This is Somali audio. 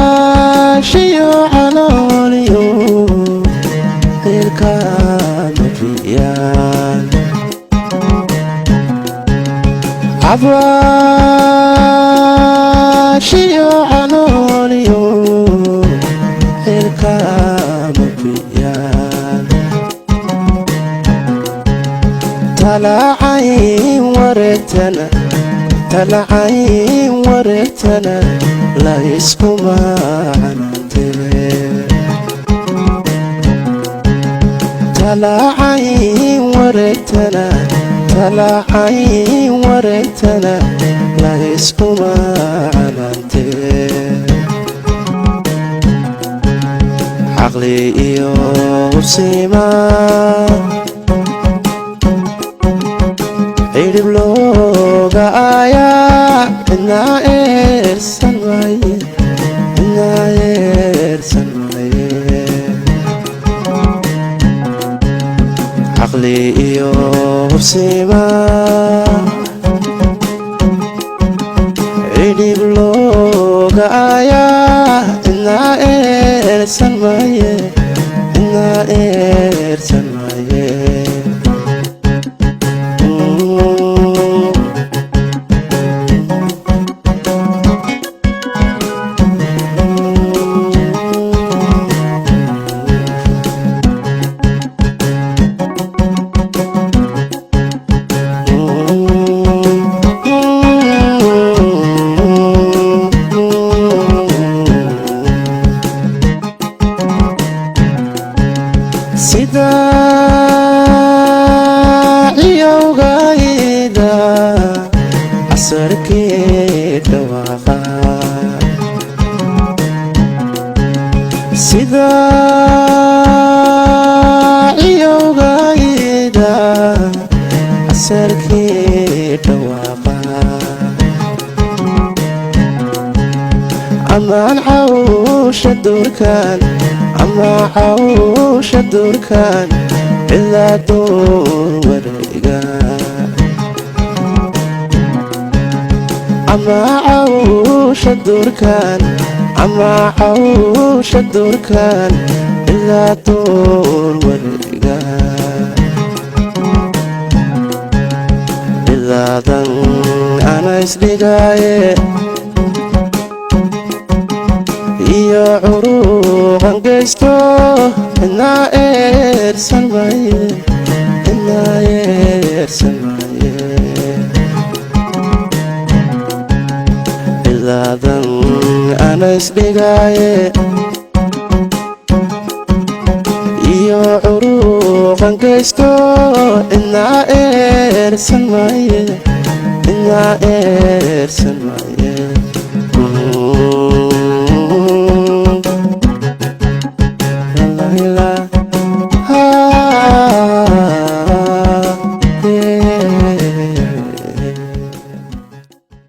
Cabaashiyo calooliyo ciilka mabiyaan. Cabaashiyo calooliyo ciilka mabiyaan. Talacayn wareegtana, talacayn wareegtana, la iskuma canantee. Talacayn wareegtana, talacayn wareegtana, la iskuma canantee. Caqli iyo hubsima cidhib looga aayaa, cidnaa eersan maaye, cidnaa eersan maaye. Caqli iyo hubsima cidhib looga aayaa, cidnaa eersan maaye, cidnaa eersan maaye. Sida ciyowgayda casarkii dhawaaqa, sida ciyowgayda casarkii dhawaaqa, amaan cawsha duurkan, ama cawsha duurkan ilaa duur wareega, ama cawsha duurkan, ama cawsha duurkan ilaa duur wareega. Ilaadan ana isdhigaaye iyo curuqan geysto, cidnaa eersan maaye, cidnaa eersan maaye. Ilaadan ana isdhigaaye iyo curuqan geysto, cidnaa eersan maaye, cidnaa eersan maaye.